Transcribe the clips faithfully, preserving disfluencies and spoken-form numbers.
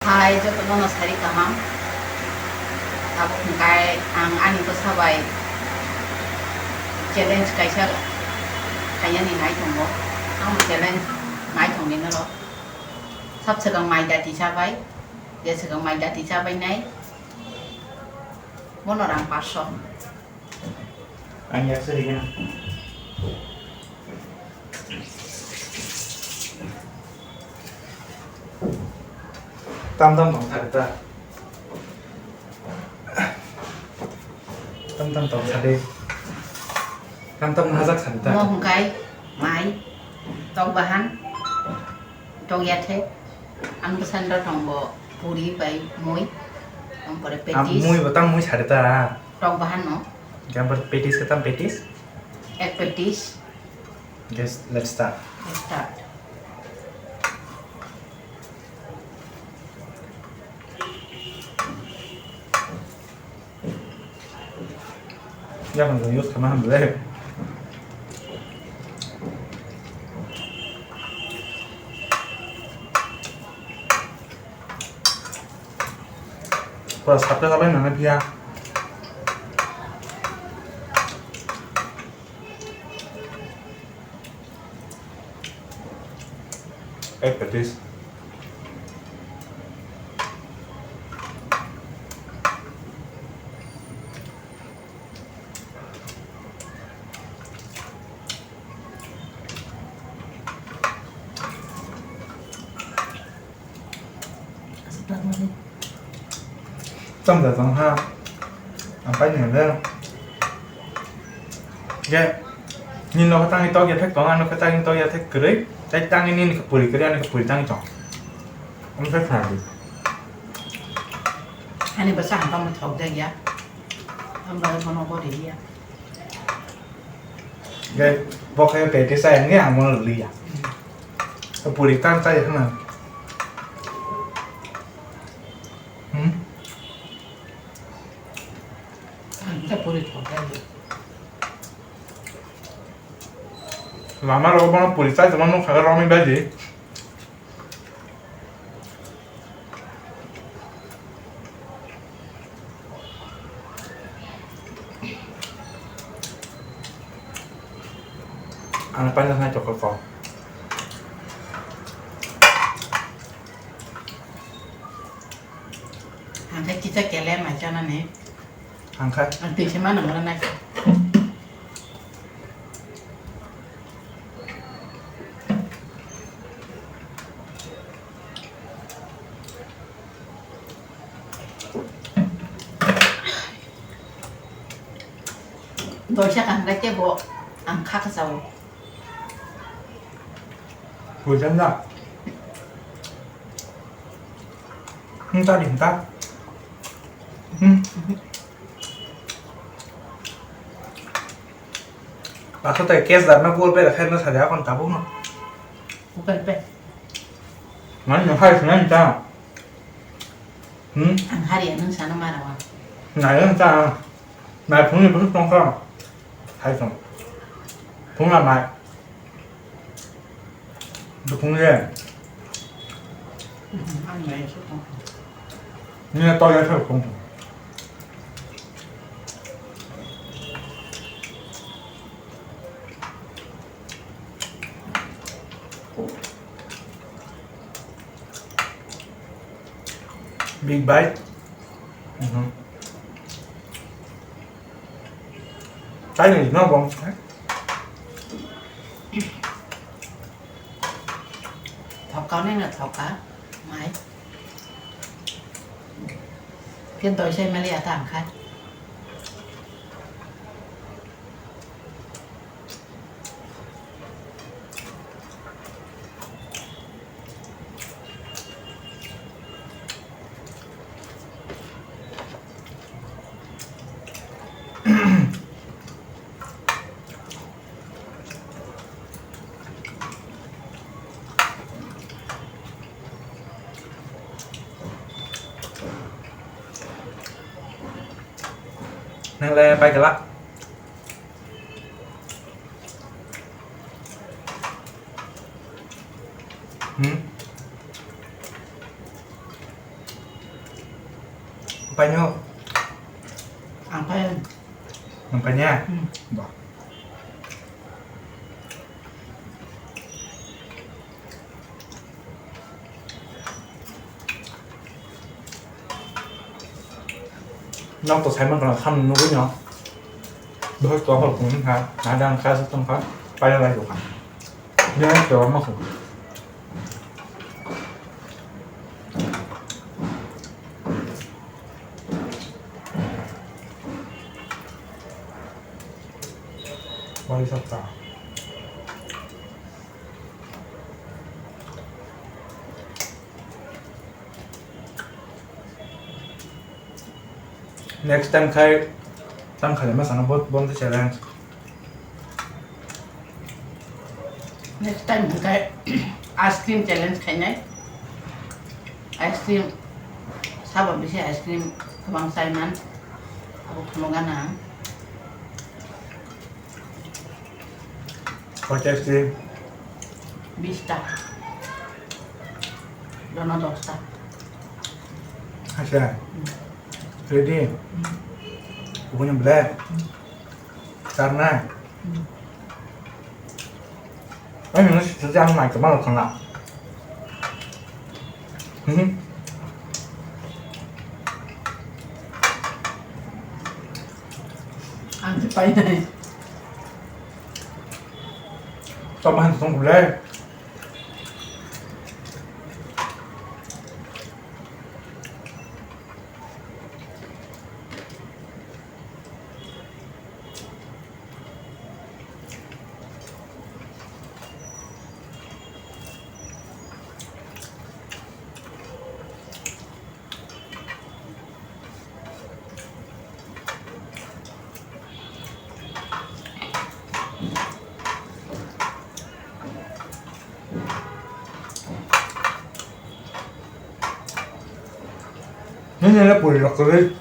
Hai jotono no sari kaham. Abo hwnkhe ang ani bwsa bai challenge kaisa khainani nai tongo. Ang challenge nai tongni norok. Sab swkang mai dati chabai, je swkang mai dati chabai nai. Bono rang paso. Ang yak sari gana. Tam tam tong sari ta. Tam tam tong sari. Tam tam hajak sari ta. Mo hwnkhe mai, tok bahan, tok yathe. Ang bwsano tongo puri bai mui. Ang pore petis. Mui bo tam mui sari ta. Tok bahan no. Gambar petis ke tam petis. Ek petis. Yes, let's start. Let's start. Yang use kama ham le. Pura sapta sabai nana pia. Ek petis. Tong da tong ha. Ang pai ni le. Ge. Ni no tang tok ya thek tong, ano tang tok ya thek kre. Tai tang ni ni puri kre, ano puri tang tong. Ang sa sa di. Ani basa ang tong thok de ya. Ang ba kono ko de ya. Ge, bo khe petis ai nge ang mono liya. Puri tan chai hana. Hmm? Ang ta puri thok ai. Lama ro bono puri chai tongma nukha romwi baji. Ang paina nai toko ko. Ang khe kisa kele mai chanani. Ang khe. Ang twi se mano mano nai. Doisa kaham khe tebo ang kha kha chao. Hujam da. Hmm, tadi, hmm, ta. Hmm. Pasal tadi cash darna Google Pay rakhai na saja akon tabuk no. Google Pay. Mana no hai sunan ta. Hmm? Ang hari ya nung sana marawa. Nai ang ta. Nai phung ni phung tong ka. Hai tong. Phung la mai. Dukung ye. Ang nai sa tong. Ni na to ya sa tong. Big bite. Mhm. Try ni no bong. Thoka ni na thoka. Mai. Ken to sai mali ata ang khai. Nang le pai kala. Hmm? Paino. Ang paino. Ang paino? Hmm. Ba. Nok to saiman kana sam nugui no. Bos to hol kun ha, na dang ka sa tong ka, paino lai ko ka. Dia to ma ko. Wali sakta. Next time khai, tam khai ma sana bot, bot challenge. Next time hwnkhe ice cream challenge khainai. Ice cream sabo bisi ice cream kwbang chaiman abo phunukgana ang. Koi ta ice cream? Bish ta. Dono dos ta. Asa. Hmm. Ready? Hmm. Kukunya belai. Hmm. Karna. Hmm. Ai, nang sejak naik ke mana kena? Hmm. Ang painai. Tambahan song gulai. Nini le puri rok kwrwi.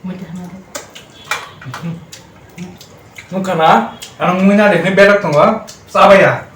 Muita hwnwi de. Nukha na, ang muina de hwnwi berak tongo, chabaya.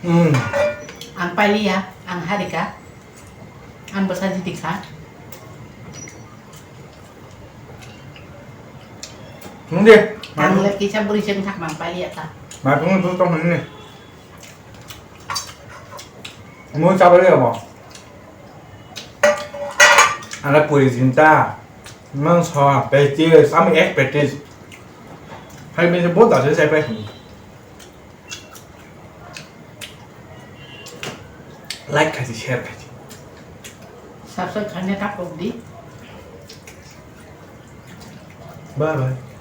Hmm. Ang pailiya, ang harika, ang bwsa jiti kha. Nung de. Ang le kisa bwrwi se wngkha, ang pailiya ta. Mai phung tu tong hwn ni. Mo chabale amo. Ana puri jinta. Mang sa package, sam ek package. Hai me bo da se sai pa. Like khaisi, share khaisi. Subscribe khaina ta kok di. Bye bye.